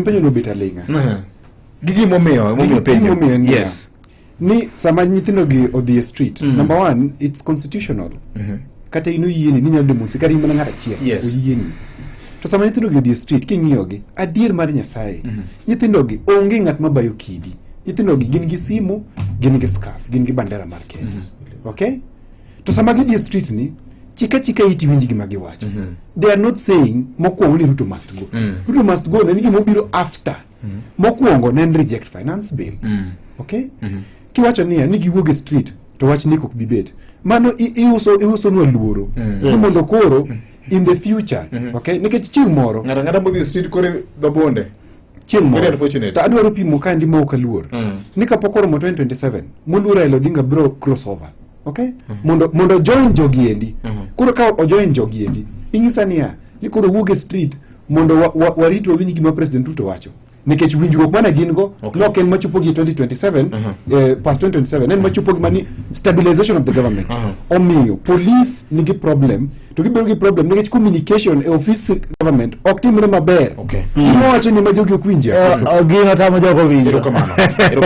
Penjo no bet aling'a. Gi gimomiyo penjo. Gimomiyo en niya, ni sama nyithindo gi odhi e street, number one, it's constitutional. Kata in oyieni ni inyalo demonstrate kata in mana ng'at achiel, oyieni. To sama nyithindo gi odhi e street, king'iyo gi, adier mar Nyasaye, nyithindo gi onge ng'at mabayo kidi. Nyithindo gi gin gi simu, gin gi scarf, gin gi bandera mar Kenya. Okay? To sama gidhi e street ni, chika chika iti winj gima giwacho. They are not saying mokwongo ni Ruto must go. Ruto must go ne en gima obiro after. Mokwongo ne en reject finance bill. Okay? Kiwacho niya ni giwuog e street to wach nek ok bi bet. Mano iuso nwa luoro. Ni mondo koro in the future, okay? Nikech chieng' moro Ng'ato ang'ata modhi e street kore dho bonde. Chieng' Very moro unfortunate. to adwaro pimo kaendi ma ok aluor ni kapok oromo 2027, moluor Raila Odinga bro crossover, okay, mondo join jogi endi. Koro ka ojoin jogi endi, inyisa niya ni koro wuog e street mondo warit wawinj gima President Ruto wacho, nikech winjruok mane gin go nok en machopo gi 2027, past 2027 en machopo gi mani stabilization of the government. Omiyo police nigi problem, to gibedo gi problem nikech communication e office government ok timre maber. Timo wacho ni ma jogi ok winji. Gino tamo jogo winjo. Erokamano.